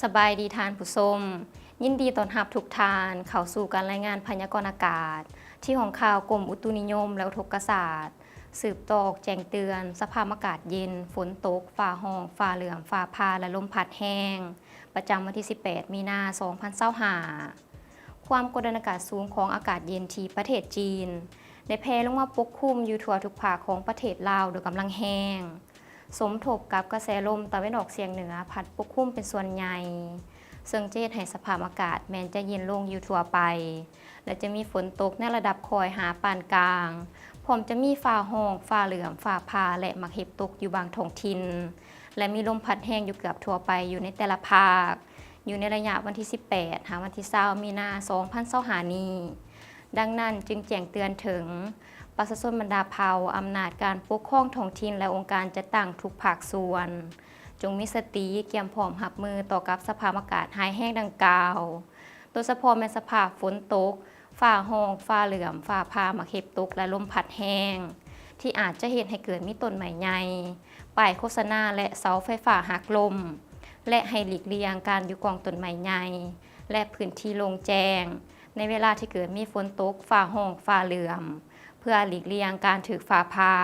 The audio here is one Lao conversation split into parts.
ສະບາຍດີທ່ານຜູ້ຊົມ, ຍິນດີຕ້ອນຮັບທຸກທ່ານເຂົ້າສູ່ການລາຍງານພະຍາກອນອາກາດ ທີ່ຫ້ອງຂ່າວກົມອຸຕຸນິຍົມ ແລະ ອຸທົກກະສາດ ສືບຕອກແຈ້ງເຕືອນສະພາບອາກາດເຢັນ, ຝົນຕົກ, ຟ້າຮ້ອງ, ຟ້າເຫຼື້ອມ, ຟ້າຜ່າ ແລະ ລົມພັດແຮງ ປະຈຳວັນທີສິບແປດ ມີນາ ສອງພັນຊາວຫ້າ. ຄວາມກົດອາກາດສູງຂອງອາກາດເຢັນທີ່ປະເທດຈີນ ໄດ້ແຜ່ລົງມາປົກຄຸມຢູ່ທົ່ວທຸກພາກຂອງປະເທດລາວໂດຍກຳລັງແຮງ, ສົມທົບກັບກະແສລົມຕາເວັນອອກສຽງເໜືອພັດປົກຄຸມເປັນສ່ວນໃຫຍ່, ເຊິ່ງຈະເຮັດໃຫ້ສະພາບອາກາດແມ່ນຈະເຢັນລົງຢູ່ທົ່ວໄປ ແລະ ຈະມີຝົນຕົກໃນລະດັບຄ່ອຍຫາປານກາງ, ພ້ອມຈະມີຟ້າຮ້ອງ, ຟ້າເຫຼື້ອມ, ຟ້າຜ່າ ແລະ ໝາກເຫັບຕົກຢູ່ບາງທ້ອງຖິ່ນ ແລະ ມີລົມພັດແຮງຢູ່ເກືອບທົ່ວໄປຢູ່ໃນແຕ່ລະພາກ ຢູ່ໃນໄລຍະວັນທີສິບແປດ ຫາວັນທີຊາວ ມີນາ ສອງພັນຊາວຫ້ານີ້. ດັ່ງນັ້ນຈຶ່ງແຈ້ງເຕືອນເຖິງປະຊາຊົນບັນດາເຜົ່າ, ອຳນາດການປົກຄອງທ້ອງຖິ່ນ ແລະ ອົງການຈັດຕັ້ງທຸກພາກສ່ວນ ຈົ່ງມີສະຕິກຽມພ້ອມຮັບມືຕໍ່ກັບສະພາບອາກາດຮ້າຍແຮງດັ່ງກ່າວ, ໂດຍສະເພາະແມ່ນສະພາບຝົນຕົກ, ຟ້າຮ້ອງ, ຟ້າເຫຼື້ອມ, ຟ້າຜ່າ, ໝາກເຫັບຕົກ ແລະ ລົມພັດແຮງ ທີ່ອາດຈະເຮັດໃຫ້ເກີດມີຕົ້ນໄມ້ໃຫຍ່, ປ້າຍໂຄສະນາ ແລະ ເສົາໄຟຟ້າຫັກລົ້ມ ແລະ ໃຫ້ຫຼີກລ່ຽງການຢູ່ກ້ອງຕົ້ນໄມ້ໃຫຍ່ ແລະ ພື້ນທີ່ໂລ່ງແຈ້ງ ໃນເວລາທີ່ເກີດມີຝົນຕົກ, ຟ້າຮ້ອງ, ຟ້າເຫຼື້ອມ ເພື່ອຫຼີກລ່ຽງການຖືກຟ້າຜ່າ,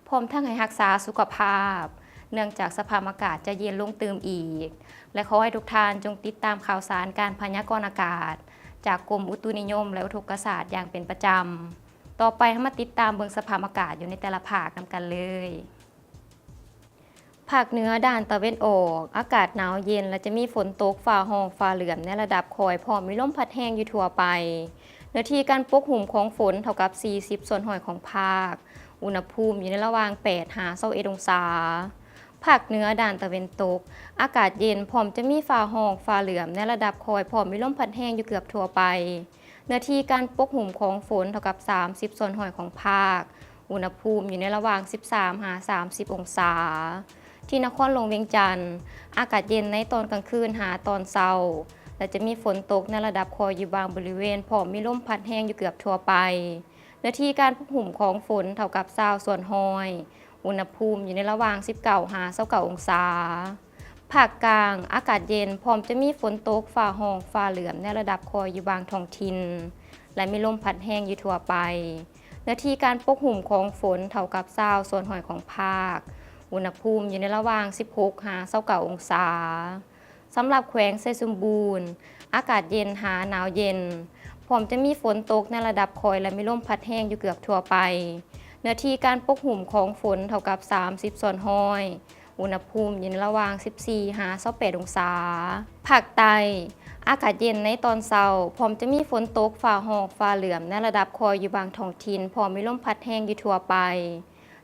ພ້ອມທັງໃຫ້ຮັກສາສຸຂະພາບ ເນື່ອງຈາກສະພາບອາກາດຈະເຢັນລົງຕື່ມອີກ ແລະ ຂໍໃຫ້ທຸກທ່ານຈົ່ງຕິດຕາມຂ່າວສານການພະຍາກອນອາກາດ ຈາກກົມອຸຕຸນິຍົມ ແລະ ອຸທົກກະສາດຢ່າງເປັນປະຈຳ. ຕໍ່ໄປເຮົາມາຕິດຕາມເບິ່ງສະພາບອາກາດຢູ່ໃນແຕ່ລະພາກນຳກັນເລີຍ. ພາກເໜືອດ້ານຕາເວັນອອກ ອາກາດໜາວເຢັນ ແລະ ຈະມີຝົນຕົກ, ຟ້າຮ້ອງ, ຟ້າເຫຼື້ອມໃນລະດັບຄ່ອຍ ພ້ອມມີລົມພັດແຮງຢູ່ທົ່ວໄປ. ເນື້ອທີ່ການປົກຫຸ້ມຂອງຝົນເທົ່າກັບສີ່ສິບສ່ວນຮ້ອຍຂອງພາກ. ອຸນຫະພູມຢູ່ໃນລະຫວ່າງແປດຫາຊາວເອັດອົງສາ. ພາກເໜືອດ້ານຕາເວັນຕົກ ອາກາດເຢັນ ພ້ອມຈະມີຟ້າຮ້ອງ, ຟ້າເຫຼື້ອມໃນລະດັບຄ່ອຍ ພ້ອມມີລົມພັດແຮງຢູ່ເກືອບທົ່ວໄປ. ເນື້ອທີ່ການປົກຫຸ້ມຂອງຝົນເທົ່າກັບສາມສິບສ່ວນຮ້ອຍຂອງພາກ. ອຸນຫະພູມຢູ່ໃນລະຫວ່າງສິບສາມຫາສາມສິບອົງສາ. ທີ່ນະຄອນຫຼວງວຽງຈັນ ອາກາດເຢັນໃນຕອນກາງຄືນຫາຕອນເຊົ້າ ແລະ ຈະມີຝົນຕົກໃນລະດັບຄ່ອຍຢູ່ບາງບໍລິເວນ ພ້ອມມີລົມພັດແຮງຢູ່ເກືອບທົ່ວໄປ. ເນື້ອທີ່ການປົກຫຸ້ມຂອງຝົນເທົ່າກັບຊາວສ່ວນຮ້ອຍ. ອຸນຫະພູມຢູ່ໃນລະຫວ່າງສິບເກົ້າຫາຊາວເກົ້າອົງສາ. ພາກກາງ ອາກາດເຢັນ ພ້ອມຈະມີຝົນຕົກ, ຟ້າຮ້ອງ, ຟ້າເຫຼື້ອມໃນລະດັບຄ່ອຍຢູ່ບາງທ້ອງຖິ່ນ ແລະ ມີລົມພັດແຮງຢູ່ທົ່ວໄປ. ເນື້ອທີ່ການປົກຫຸ້ມຂອງຝົນເທົ່າກັບຊາວສ່ວນຮ້ອຍຂອງພາກ. ອຸນຫະພູມຢູ່ໃນລະຫວ່າງສິບຫົກຫາຊາວເກົ້າອົງສາ. ສຳລັບແຂວງໄຊສົມບູນ ອາກາດເຢັນຫາໜາວເຢັນ ພ້ອມຈະມີຝົນຕົກໃນລະດັບຄ່ອຍ ແລະ ມີລົມພັດແຮງຢູ່ເກືອບທົ່ວໄປ. ເນື້ອທີ່ການປົກຫຸ້ມຂອງຝົນເທົ່າກັບສາມສິບສ່ວນຮ້ອຍ. ອຸນຫະພູມຢູ່ໃນລະຫວ່າງສິບສີ່ຫາຊາວແປດອົງສາ. ພາກໃຕ້ ອາກາດເຢັນໃນຕອນເຊົ້າ ພ້ອມຈະມີຝົນຕົກ, ຟ້າຮ້ອງ, ຟ້າເຫຼື້ອມໃນລະດັບຄ່ອຍຢູ່ບາງທ້ອງຖິ່ນ ພ້ອມມີລົມພັດແຮງຢູ່ທົ່ວໄປ.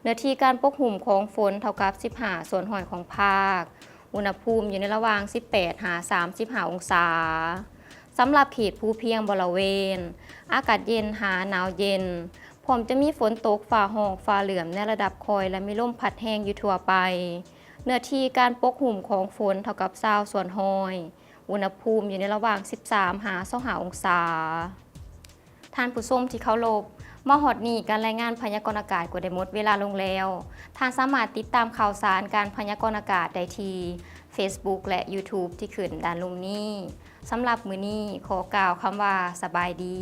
ເນື້ອທີ່ການປົກຫຸ້ມຂອງຝົນເທົ່າກັບສິບຫ້າສ່ວນຮ້ອຍຂອງພາກ. ອຸນຫະພູມຢູ່ໃນລະຫວ່າງສິບແປດຫາສາມສິບຫ້າອົງສາ. ສຳລັບເຂດພູພຽງບໍລະເວນ ອາກາດເຢັນຫາໜາວເຢັນ ພ້ອມຈະມີຝົນຕົກ, ຟ້າຮ້ອງ, ຟ້າເຫຼື້ອມໃນລະດັບຄ່ອຍ ແລະ ມີລົມພັດແຮງຢູ່ທົ່ວໄປ. ເນື້ອທີ່ການປົກຫຸ້ມຂອງຝົນເທົ່າກັບຊາວສ່ວນຮ້ອຍ. ອຸນຫະພູມຢູ່ໃນລະຫວ່າງສິບສາມຫາຊາວຫ້າອົງສາ. ທ່ານຜູ້ຊົມທີ່ເຄົາລົບ, ມາຮອດນີ້ການລາຍງານພະຍາກອນອາກາດກໍໄດ້ໝົດເວລາລົງແລ້ວ. ທ່ານສາມາດຕິດຕາມຂ່າວສານການພະຍາກອນອາກາດໄດ້ທີ່ Facebook ແລະ YouTube ທີ່ຂຶ້ນດ້ານລຸ່ມນີ້. ສຳລັບມື້ນີ້ ຂໍກ່າວຄຳວ່າ ສະບາຍດີ.